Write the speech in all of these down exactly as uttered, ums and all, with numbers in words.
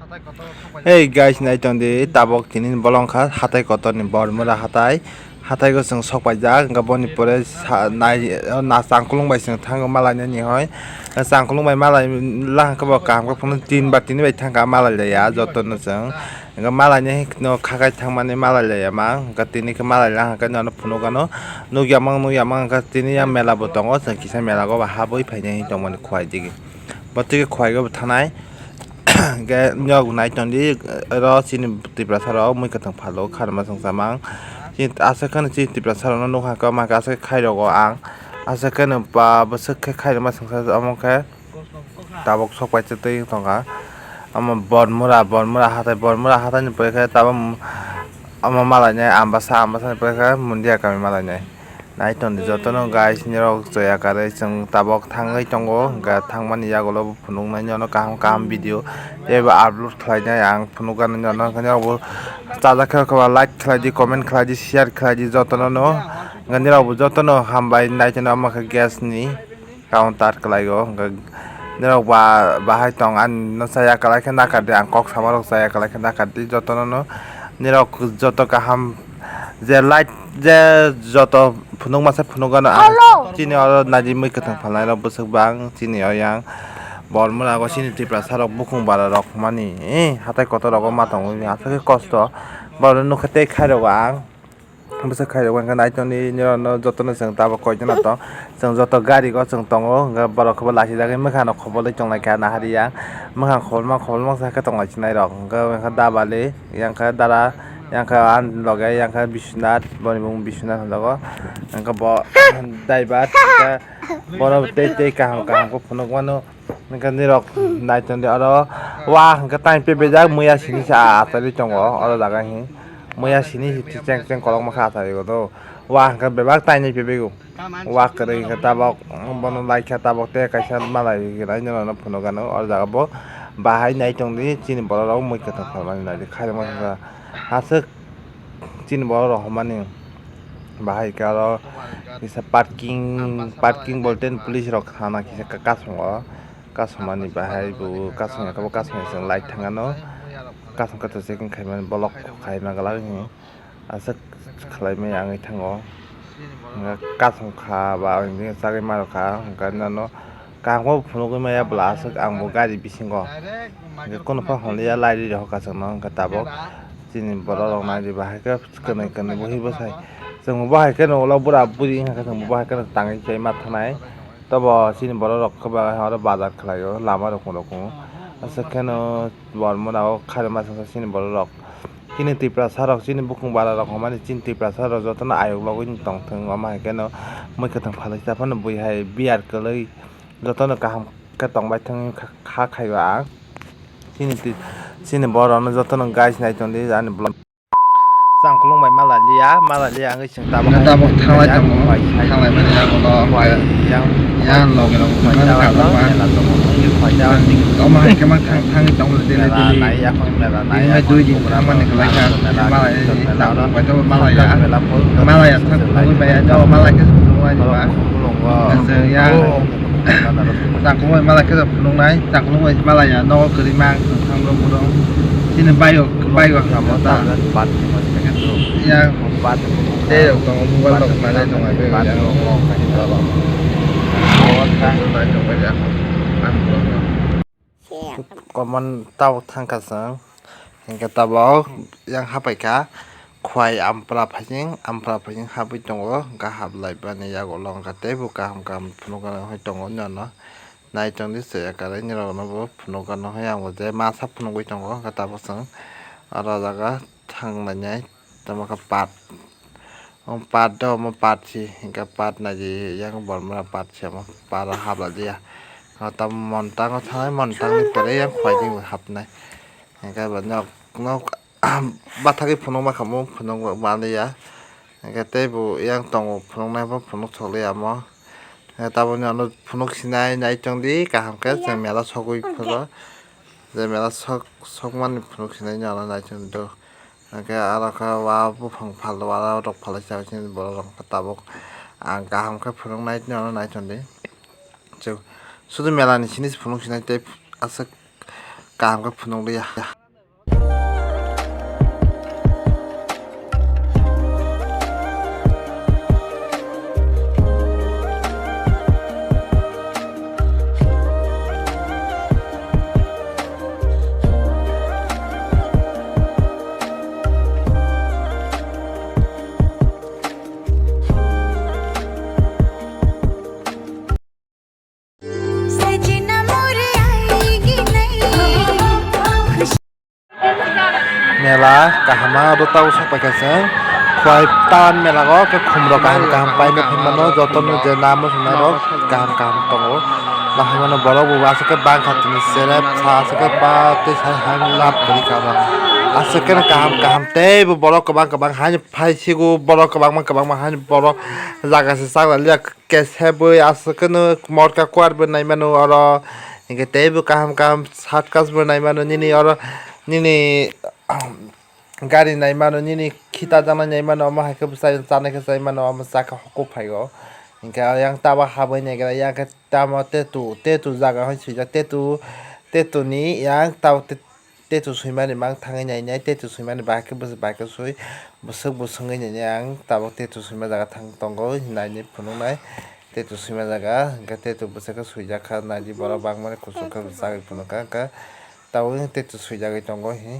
Hey guys, nai tong di, tabok tini bolong kha hatai kotor ni Bormura hatai. Hatai go chwng sok paijak, hwnkhe boni pore sa-, nai, o na changkulung bai chwng thango malai nani hoi. Changkulung bai malai lang khe bo kaham khe phano tin ba tini bai thang kha malai laiya joto no chwng. Hwnkhe malai nai no khakai thangmani malai laiya ma, hwnkhe tini khe malai lang khe nono phunuk ano nukya mang nukya mang khe tini yang mela bo tongo, chwng kisa mela go ba habwi phainai tongmani khwai digi. Bo twi khe khwai go bo thanai. Hwnkhe nok nai tong di, oro chini Tiprasa rok mui kwthang phalo kharma chwng chamang. Chini aswk kheno chini Tiprasa rok no nukha khe ma khe aswk khai rogo ang. Aswk kheno ba bwswk khe khai rwma chwng sa omo khe tabok sok pai twi tongkha. Omo Bormura, Bormura hatai, Bormura hatai ni pore khe tabok omo malai nai Ambasa, Ambasa ni pore khe Mundia kami malai nai. Nai tong di jotono guys, nirok chaya karwi chwng tabok thangwi tongo, hwnkhe thangmani yagulo bo phunuknai nono kaham kaham video teibo upload khlainai ang phunukgani nono, hwnkhe norokbo chajak khe like khlai di, comment khlai di, share khlai di jotono no, hwnkhe nirokbo jotono hambai nai tongno omo khe gas ni counter kwlaio, hwnkhe nirok ba bahai tong ani no chaya kwlai khe nakardi, ang kok samarok chaya kwlai khe nakardi jotono no, nirok joto kaham. Je light je joto phunuk masa phunuk gano ang chini oro naidi mui kwthang phalnai rok bwswk bang chini o yang Bormura go chini Tiprasa rok bukung bara rok mani eh hatai kotor rogo ma tongo aswk khe kosto borok nukha tei khai rogo ang bwswk khai rogo hwnkhe nai tongdi nirok no joto no chwng tabok koi jana tong. Chwng joto gari o chwng tongo, hwnkhe borok khe bo lachijagwi mwkhang no khobolwi tonglaikha nahari ya. Mwkhang khobolma khobolma khe tonglaichinai rok, hwnkhe, hwnkhe dabali, yang khe dara, yang khe ani loge, yang khe Biswanath, boni bumung Biswanath hinjago. Hwnkhe bo driver, hwnkhe bono tei tei kaham kaham khe phunuk mano. Hwnkhe nirok nai tongdi oro wa hwnkhe taini pebejak muya sini se achaiwi tongo oro jaga hi. Muya sini se cheng cheng kolokma khe achaiwi tongo. Wa hwnkhe bebak taini pebego. Wa kwrwi hwnkhe tabok bono laikha tabok tei kaisa malai rwgwlaino phunukgano oro jaga bo bahai nai tongdi chini borok rok mui kwthang phalmani naidi khairokma khe aswk chini borok rok hwnmani bahai khe oro kisa parking parking bolte police rok thana kisa kasongo kasomani bahai bo kasong ya khe bo kasong ya chwng light thangano kasong khe to checking khaimani bolok khaima glak hwnwi. Aswk khlaimaya wngwi thango. Hwnkhe kasong kha ba hwnkhe chagwi ma rwkha, hwnkhe nono kaham khe phunugwi maya bwla aswk ang bo gari bisingo. Hwnkhe kunu phano hwnliya lairwi rokha chwngno, hwnkhe tabok chini borok rok naidi bahai khe kwnwi kwnwi bo hi bwsai. Chwng bo bahai kheno ulo bura buri wngkha khe chwng bo bahai kheno tangwi chai ma thanai. Tobo chini borok rok khe ba oro bazar khlaio lama rok rok aswk kheno. Bormura o khairokma chwngsa chini borok rok. Chini Tiprasa rok, chini bukung bara rok hwnmani chini Tiprasa rok jotono ayuk logwi tongthwng, omo hai kheno mui kwthang phalwi sa phano bui hai biyar kwlwi jotono kaham khe tongbaithwng kha khaio ang. Chini ti-, chini borok no jotono guys nai tongdi ani vlog. Changkulung bai mala liya, mala liya wngwi chwng tabuk. Tabuk thanglai tongo, thanglai mani yagulo, yang, yang log, mela tongo, mela tongo, mela tongo. Omo hai khe ma thang, thangwi tongo daily, daily. Mela nai, yakung mela nai, bini bai dui din thangmani kwlai kha, mela, mala tabuk bai tongo, mala ya, mala ya thang phunugwi bai ya, mala khe phunugwi ba. Yang, Changkulung bai mala khe phunuknai, changkulung bai mala ya, nogo kwrwi ma ang thang rok bwrong. Chini bike rok, bike rok kha ta. Ya, tei rok tongo, mobile rok manai tongo, tei rok ya. Common tabuk thangkha chwng. Hwnkhe tabuk yang hapaikha khwai ampra phaising, ampra phaising habwi tongo, hwnkhe hablai bani yago longkha teibo kaham kaham phunukgwi tongo nono. Naitongdi chaya kwrwi nirokno bo phunukgwi nukha, yang bo je masa phunugwi tongo, hwnkhe tabuk chwng oro jaga thanglainai tamo khe pat. Omo pat do, omo pat si, hwnkhe pat naidi yang bormora pat si omo pat o habla dia. O tamo montango thangnai, montangni pore yang khwlai di hapnai. Hwnkhe bo nok, nok bathagwi phunukma kha, omo phunuk manliya. Hwnkhe teibo yang tongo phunuknai bo phunuk thokliya omo. Hwnkhe tabukni ano phunuk sinai naitongdi kaham khe chwng mela sogwi phuru. Je mela sok, sokmani phunuk sinai nw ano naitongdi do. Hwnkhe aro khe wa buphang phalwi wa rok phalwi chawui sini borok rok tabuk ang kaham khe phunuknai nw ano naitongdi. Chwng sudu mela ni sini se phunuk sinai tei aswk kaham khe phunukliya. Kaham oro tau sok pai kha se. Khwlai tan mela o khe khum rok kaham kaham paina phai mano, joto no je namo swnai rok kaham kaham tongo. Bahai mano borok bo aswk khe bang kha tini selep sa aswk khe pa tei sai hai lab kwrwi kha ba. Aswk khe kaham kaham tei bo borok kwbang kwbang hai phai sigo borok kwbangma kwbangma hai borok jaga se chak rwliya. Kesebwi aswk kheno morka kuar bo nai mano oro, hinkhe teibo kaham kaham circus bo nai mano nini oro, nini gari nai mano, nini khita janai nai mano, omo hai khe bwsai chanai khe chai mano, omo chakha hoko phaio. Hinkhe yang tabok habwi naigra, yang khe tamo tetu, tetu jaga hai swijak, tetu, tetu ni yang tabok te-, Tattoo swimani mang thangwi nainai, tattoo swimani bahai khe bwswk bahai khe swi, bwswk bo swngwi nainai ang tabuk tattoo swima jaga thang tongo hinwi nainwi phunuknai. Tattoo swima jaga hwnkhe tattoo bwswk khe swijak kha naidi borok bangmani kuchuk khe bwchagwi phunukha hwnkhe tabuk tattoo swijagwi tongo hi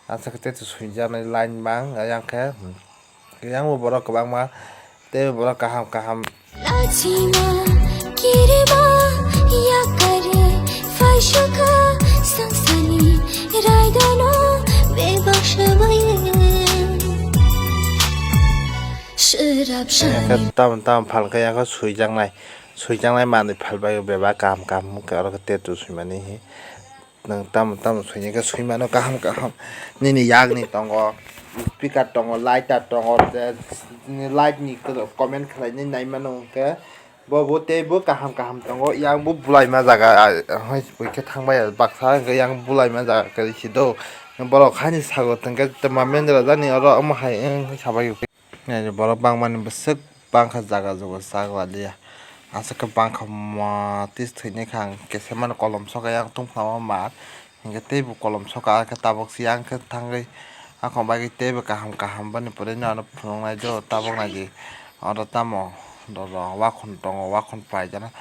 aswk khe tattoo swijaknai line mang yang khe. Yang bo borok kwbangma, tei borok kaham kaham. Lachima kirima yakare faishuka sangsani raidano bebak shabaye. Sharap shani. Tam tam phalka yang khe swijaknai, swijaknai manwi phalbai bebak kaham kaham wngkha oro khe tattoo swimani hi. Nwng tamo tamo swini khe swimano kaham kaham. Nini yakni tongo, speaker tongo, lighter tongo, je nini light ni comment khlainai naimano hwnkhe bo bo teibo kaham kaham tongo. Yang bo bulaima jaga, ah, hoi khe thangbai baksa hwnkhe yang bulaima jaga kwrwi si do. Borok haini sago tongkhe tma mendra jani oro omo hai wng sabai. Naidi borok bangmani bwswk bangkha jaga jugo chak lalia. Aswk khe bangkha ma tis thwinai kha ang kesa mani kolom soka yang tungphama ma hinkhe teibo kolom soka khe tabuk se yang khe thangwi akhong bagwi teibo kaham kaham bani pore no ano phunuknai do tabuk naidi oro tamo doro wakhun tongo wakhun paijana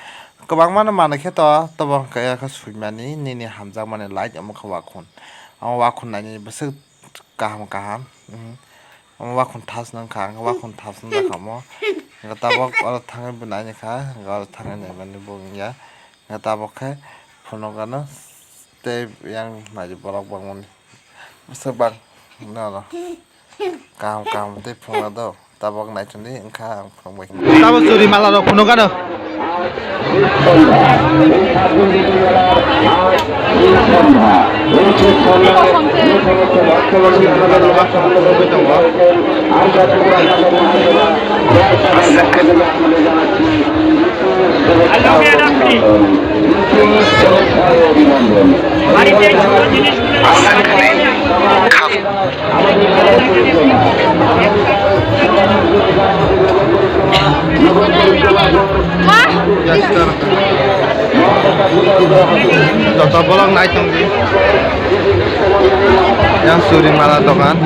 kwbangmano manwi khe to tobo hwnkhe swimani nini hamjakmani light omo khe wakhun omo wakhun nainani bwswk. Kaham kaham, mhm. Omo wakhun thas nang kha, ang wakhun thas nang kha omo. Hingke tabok oro thangwi bo nai kha, hingke oro thangwi nai mani bo wngya. Hingke tabok khe phunukgano tei yang nai borok bangmani. Bwswk bang noro. Kaham kaham tei phunukna do. Tabok naithokni wngkha ang phunukbai. Tabok churi mala rok phunukgano. Joto bolong nai tongdi. Yang suri mala dokan.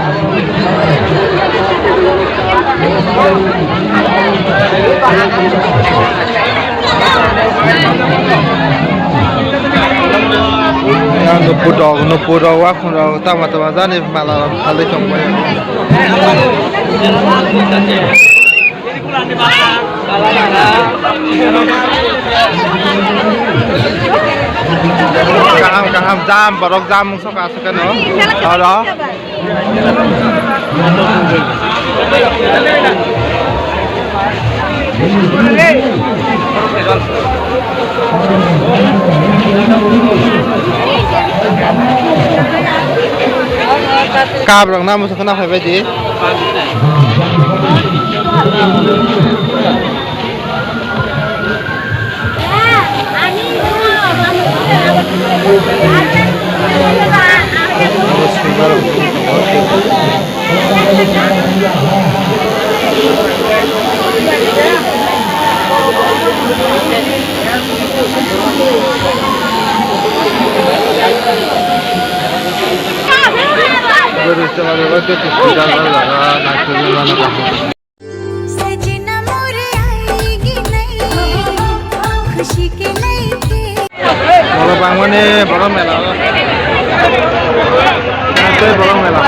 Yang nupur dog, nupur dog, wakhun dog, tama tama jani mala rok phalwi tongbai. Kaham kaham jam, borok jam wngsoka aswk no. Oro. Kap rok na musa khna phai bai di. सजना मोरे आएगी नहीं, खुशी के लेके। Borok bangmani borok mela o. Tei borok mela.